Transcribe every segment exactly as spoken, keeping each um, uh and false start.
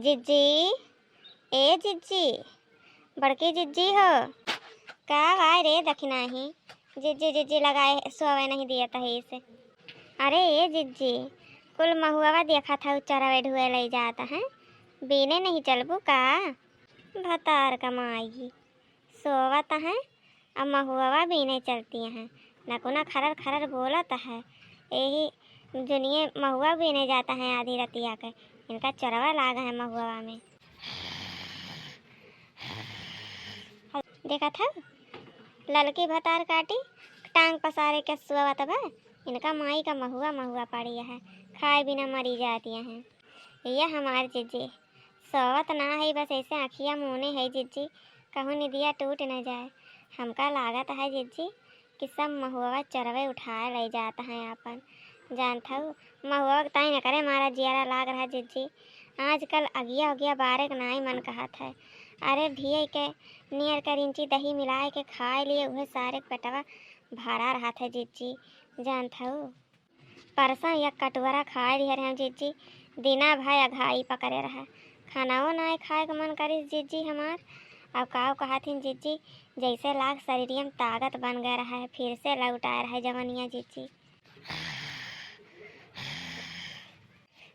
जिज्जी, ए जिज्जी, बड़की जिज्जी हो, का बाय रे दखिनाही? जिज्जी जिज्जी लगाए सोवे नहीं दियत है इसे। अरे ए जिज्जी, कुल महुआ देखत हउ चरवे ढुए लइ जात हैं, बीने नहीं चलबू का? भतार क माई सोवत हैं, अब महुआ बीने चलती हैं, नकुना खरर खरर बोलत है। एही जुनिये महुआ बीने जात हैं आधी रतिया के, इनका चोरवा लाग है महुआ में। देखत हउ, ललकी भतार काटी टांग पसारे के सोवत बा। इनका माई का महुआ महुआ पड़ी है, खाए बिना मरी जाती हैं। ये हमार जिज्जी सोवत ना है, बस ऐसे अँखिया मूने है जिज्जी, कहूँ निदिया टूट न जाए। हमका लागत है जिज्जी कि सब महुआ चोरवे उठाए लइ जात हैं आपन। जानत हउ, महुआ के ताई न करे मारा जियरा लाग रहा जिज्जी। आजकल अगिया उगिया बारे के नाई मन कहत है। अरे ढिये के नियर करिंची दही मिलाए के खाए लिए उहे सारे के पेटवा भरा रहत है जिज्जी। जानत हउ, परसों एक कटोरा खाए लिहे रहे जिज्जी, दिना भर अघाई पकड़े रहा, खानाओ नाई खाए के मन करिस जिज्जी हमार। अब काउ कहत हिन जिज्जी, जैसे लाग शरीरिया में ताकत बन गए रहा है, फिर से लौट आए रहे जवनिया जिज्जी।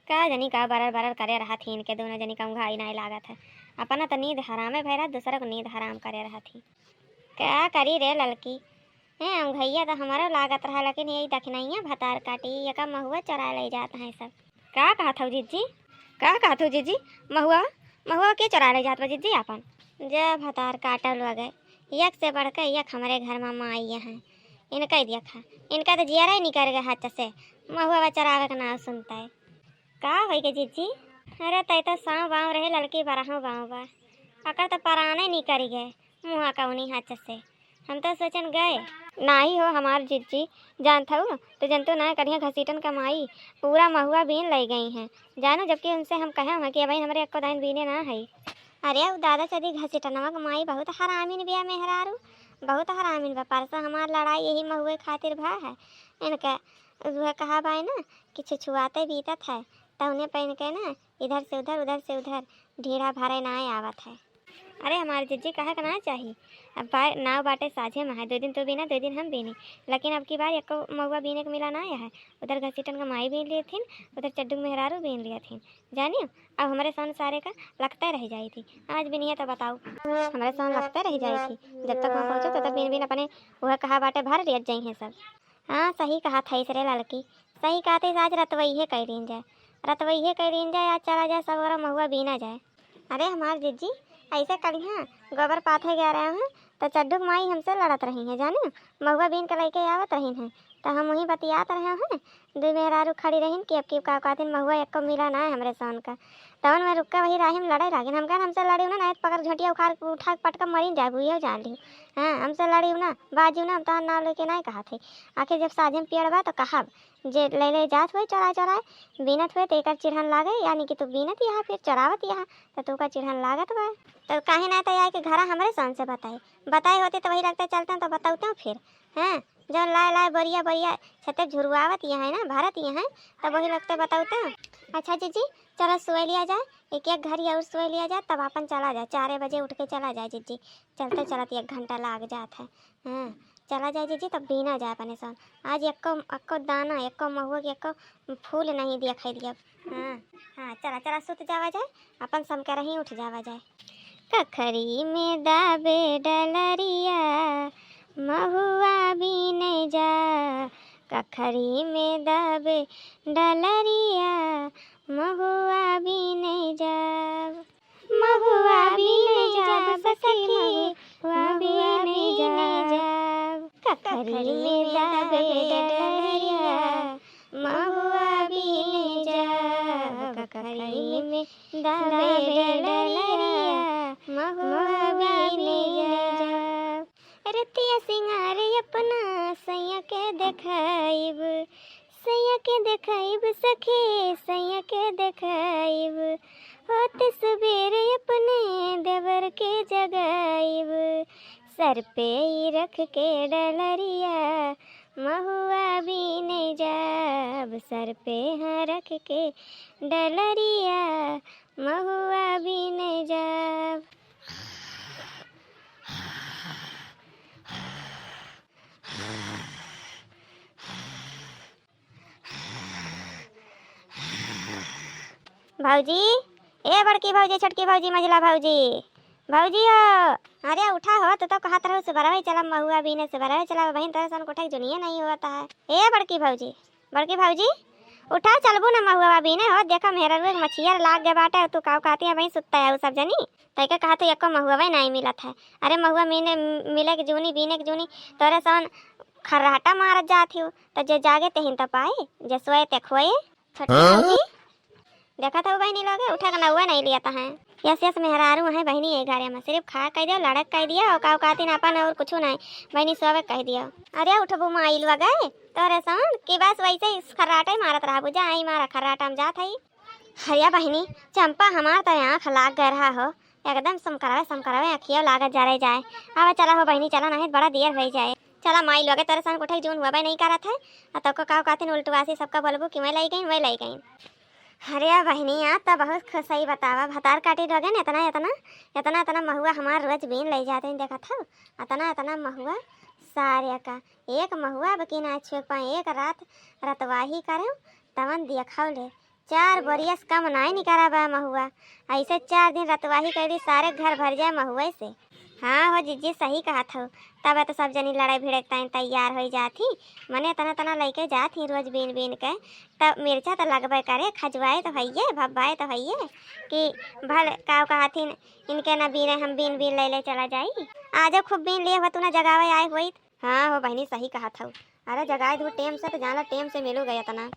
का जनी का बरर बरर करे रहत ही इनके दोनों जनी का उंघाई नाई लागत है। अपना तो नींद हरामे भय रहत, दूसरा को नींद हराम करे रहत ही। का करी रे ललकी, हैं, उंघैया तो हमारो लागत रहा, लेकिन यही दखिनैया भतार काटी, एका महुआ चोराए लइ जात हैं सब। का कहत हउ जिज्जी? का कहत हउ जिज्जी? महुआ, महुआ के चोराए लइ जात बा जिज्जी आपन? जा भतार काटल वगे, एक से बढ़ के एक हमरे घर में माई हैं। इनका ही देखा, इनका तो जियरा ही निकर गया हाथ से, महुआ चोरावे के नाम सुनता है। का होई गे जिज्जी? अरे तै तो साँव बाँव रहे, ललकी बरहू बाँव बा। अकर तो पराने निकरि गए मुँहा कौनी हाथ से। हम तो सोचन गए। नाही हो हमार जिज्जी, जानत हउ तो जनतु ना करिया घसीटन का माई पूरा महुआ बीन लइ गई हैं। जानो जबकि उनसे हम कहे हैं कि अबहिन हमरे एक्को दाइन बीने ना है। अरे उ दादा चदी घसीटनवा के माई बहुत हरामिन बिया मेहरारू, बहुत हरामिन बा। परसों हमार लड़ाई यही महुए खातिर भा है। इनके उहे कहा बाय ना कि छुछुआते बीतत है, तौने पे इनके ना इधर से उधर, उधर से उधर ढीढ़ा भरे ना आवत है। अरे हमार जिज्जी कहे के ना चाही, अब बा-, नाव बाटे साझे में है, दो दिन तू बीना, दो दिन हम बीनी, लेकिन अब की बार एको महुआ बीने के मिला ना आया है। उधर घसीटन का माई बीन लिए थीन, उधर चड्डू के मेहरारू बीन लिए थीन, जानियो। अब हमरे सन सारे का लगते रह जाई थी, आज बीनिए तो बताओ, हमरे सन लगते रह जाई थी। जब तक वहाँ पहुँचो तब तक बीन बीन अपने वह कहा बाटे भर लियत जाई हैं सब। हाँ, सही कहा थईस रे ललकी, सही कहा थईस, आज रतवइहे कइ लीन जाए, रतवइहे कइ लीन जाए, आज चला जाए सब ओरा महुआ बीना जाए। अरे हमार जिज्जी, ऐसे कलिहाँ गोबर पाथे गए रहे हैं तो चड्ढुक माई हमसे लड़त रही हैं, जाने महुआ बीन के लइके आवत रही हैं तो हम वहीं बतियात रहे हैं, दुई मेहरारू खड़ी रहीन कि अब की का कहतीन महुआ एको मिला ना है हमरे सन का। तवन में रुक्का वही राही में लड़े लागिन, हम कहन हमसे लड़ी ना, नहीं तो पकड़ झोंटिया उखाड़ उठा के पटका मरीन जाए, बुझियो जान ली। हाँ, हमसे लड़ी ना, बाजी ना, हम तोहार नाव लेके नहीं कहा थे। आखिर जब साझे में पेड़ बा तो कहब, जे ले ले जात हुए चोराए चोराए, बीनत हुए तो एकर चिढ़न लागे, यानी कि तू बीनत यहाँ फिर चोरावत यहाँ, तो तू का चिढ़न लागत बा। तो काहे ना तो आए के घरा हमरे सन से बताए, बताए होते तो वही लगते चलते तो बतौते फिर। हाँ, जौन लाए लाए बोरिया बोरिया छते झुरवावत यहाँ है ना, भरत यहाँ है, तब वही लगते बतौते। अच्छा जिज्जी, चलो सोए लिया जाए, एक एक घड़ी और सोए लिया जाए, तब अपन चला जाए, चारे बजे उठ के चला जाए जिज्जी। चलते चलत एक घंटा लाग जात है। हाँ, चला जाए जिज्जी, तब बीना जाए अपने सन। आज एको, एको दाना, एको महुआ के एको फूल नहीं दिया खाई दिया। हाँ, हाँ, चला, चला, सुत जावा जाए, अपन सम के रही उठ जावा जाए। कखरी में दाबे डलरिया, महुआ बीने जा। कखरी में दाबे डलरिया, महुआ बीने जा। महुआ बीने जाब सखी, महुआ बीने जाब। कखरी में दाबे डलरिया, महुआ बीने जाब। कखरी में दाबे डलरिया, महुआ बीने जाब। रतिया सिंगार अपना सैया के देखाइब, सैया के देखाइब सखी, सैया के देखाइब। होत सबेर अपने देवर के जगाइब, सर पे ही रख के डलरिया, महुआ बीने जाब। सर पे हाँ रख के डलरिया, महुआ बीने जाब। भौजी, ए बड़की भौजी, छोटकी भौजी, मझिला भौजी, भौजी हो, अरे उठा हो, तू तो कहत रहू सुबरवे चलब महुआ बीने, सुबरवे चलब, बहिन तोरे सन उठे के जुनिये नहीं होत है। ए बड़की भौजी, बड़की भौजी, उठा चलबू ना महुआ बीने हो, देखा मेहररुए के मछिया लाग गए बाटे, तू काऊ कहती है बहिन सुत्ता है उ सब जनी, तैके कहा तू एको महुआ नहीं मिलत है। अरे महुआ मीने, मिले के जूनी, बीने के जूनी, तोरे सन खर्राटा मारत जात हिउ, त जे जागे तेहिन त पाए, जे सोए ते खोए। छोटकी हाँ? भौजी, देखत हऊ बहिनी लोगे, उठे के नौवे नहीं लियत है। यस, यस, मेहरारू है बहिनी, ए घरे में सिर्फ खा कह दियो, लड़क कह दियो, और का कहतीन अपन और कुछ नहीं, बहिनी सोवे कह दियो। अरे उठबू माई लोगे, तोरे सन कि बस वैसे ही खर्राटे मारत रहबू, जा आई मारा खर्राटा में जात है। हरिया बहिनी, चंपा हमार तो आँख लाग गए रहा हो, एकदम सम करावे, सम करावे, अखियो लागत जा रही जाए। आवा चला हो बहिनी, चला नहीं बड़ा देर हो जाए। चला माई लोगे तोरे सन उठे जून हुआ नहीं करत है, आ तोको का कहतीन उल्टवासी सबका बोलबू कि मैं लाई गई, मैं लाई गई। अरे बहिनी, आज तो बहुत खुश है, बतावा, भतार काटी लोगे न इतना, इतना, इतना, इतना महुआ हमार रोज बीन ले जाते हैं, देखत हो, इतना, इतना महुआ सारे का, एक महुआ बकी ना छुए पाए, एक रात रतवाही करे, तवन देखौ ले, चार बोरिया से कम नाई निकरा बा महुआ। ऐसे चार दिन रतवाही कैली, सारे घर भर जाए महुए से। हाँ हो जिज्जी, सही कहत हऊ। तब तो सब जनी लड़ाई भिड़े के ताईं तैयार होई जात ही। मने तना तना लइके जात ही रोज बीन बीन के। तब मिर्चा तो लगबे करे, खजुआए तो हइये, भब्बाए तो हइये कि भल काव कहथिन, इनके ना बीने, हम बीन बीन ले ले चला जाई। आजो खूब बीन लिए होतू ना जगावे आए होइत। हाँ हो बहिनी, सही कहत हऊ। अरे जगाए दू टेम से तो जाना टेम से मिलू गया तना।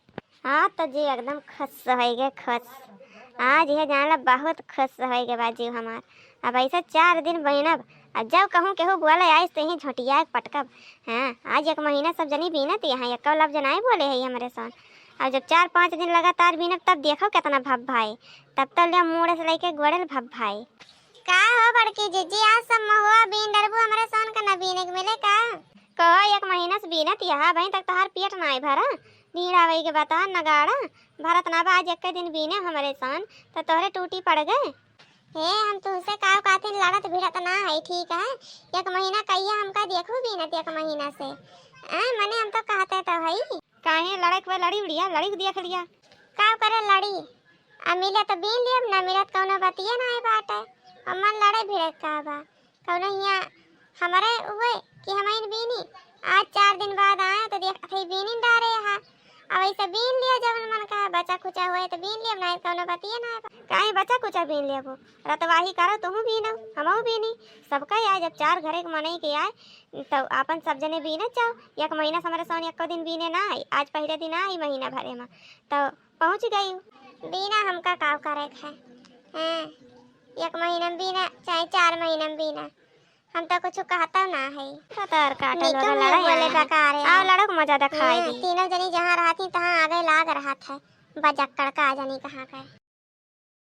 हाँ तो जी एकदम खुश होई गए, खुश। आज यह जान ला बहुत खुश होई गए बा जीव हमार। अब ऐसे चार दिन बीनब, आ जब कहूँ केहू बोले आइस तो यहीं झोंटिया के पटकब। हाँ, आज एक महीना सब जनी बीनत यहाँ, एको लफ्ज नाई बोले है हमरे सन। अब जब चार पाँच दिन लगातार बीनब तब देखो कितना भब भाई, तब तो ले मूड़े से लेके गोड़े ले भब भाई। का हो बड़की जिज्जी, आज सब महुआ बीन डरबू, हमरे सन का न बीने के मिले का? कहो, एक महीना से बीनत यहाँ, अबहीं तक तोहार पेट नाई भरा। भीड़ आवे के बता, नगाड़ा भरत ना बा, आज एक्के दिन बीने हमरे सन, त तोहरे टूटी पड़ गए। हे, हम तुहसे काव कातिन लड़त भिड़त ना है, ठीक है? एक महीना कहिया हमका देखू बीनत एक महीना से। ए, मने हम तो कहते तो हई। काहे लड़े के बा, लड़ी उड़िया, लड़ी के देख लिया। काव करे लड़ी? आ मिले तो बीन लियब, ना मिले तो कौनो बतिये नाई बाटे। अमन लड़े भिड़े का बा? कौनो हियाँ हमरे हुए कि हमइन बीनी? आज चार दिन बाद आए तो देखत हई बीनी डारे हा। अब ऐसे बीन लिया, जब मन का बचा खुचा हुए तो बीन लिया, नहीं कौनो बतिये ना है। काहे बचा खुचा बीन लिया वो? रतवाही करो, तुहू बीनो, हमहू बीनी। सबका आए, जब चार घरे के मनई के आए तो आपन सब जने बीने जाओ। एक महीना से हमरे सोन एको दिन बीने ना आई, आज पहले दिन आई महीना भरे में तो पहुँच गई। बीना हमका काव करे के है? हैं? एक महीना में बीना चाहे चार महीना में बीना, हम तो कुछ कहता ना है। कतर काटल निकल वाला लड़ाई बोले आए हैं। बेकार है। आओ लड़ो के मजा दिखाई हाँ, दी। तीनों जनी जहाँ रहती तहाँ आगे लाग रहा था। बजक्कड़ का जनी कहाँ का है।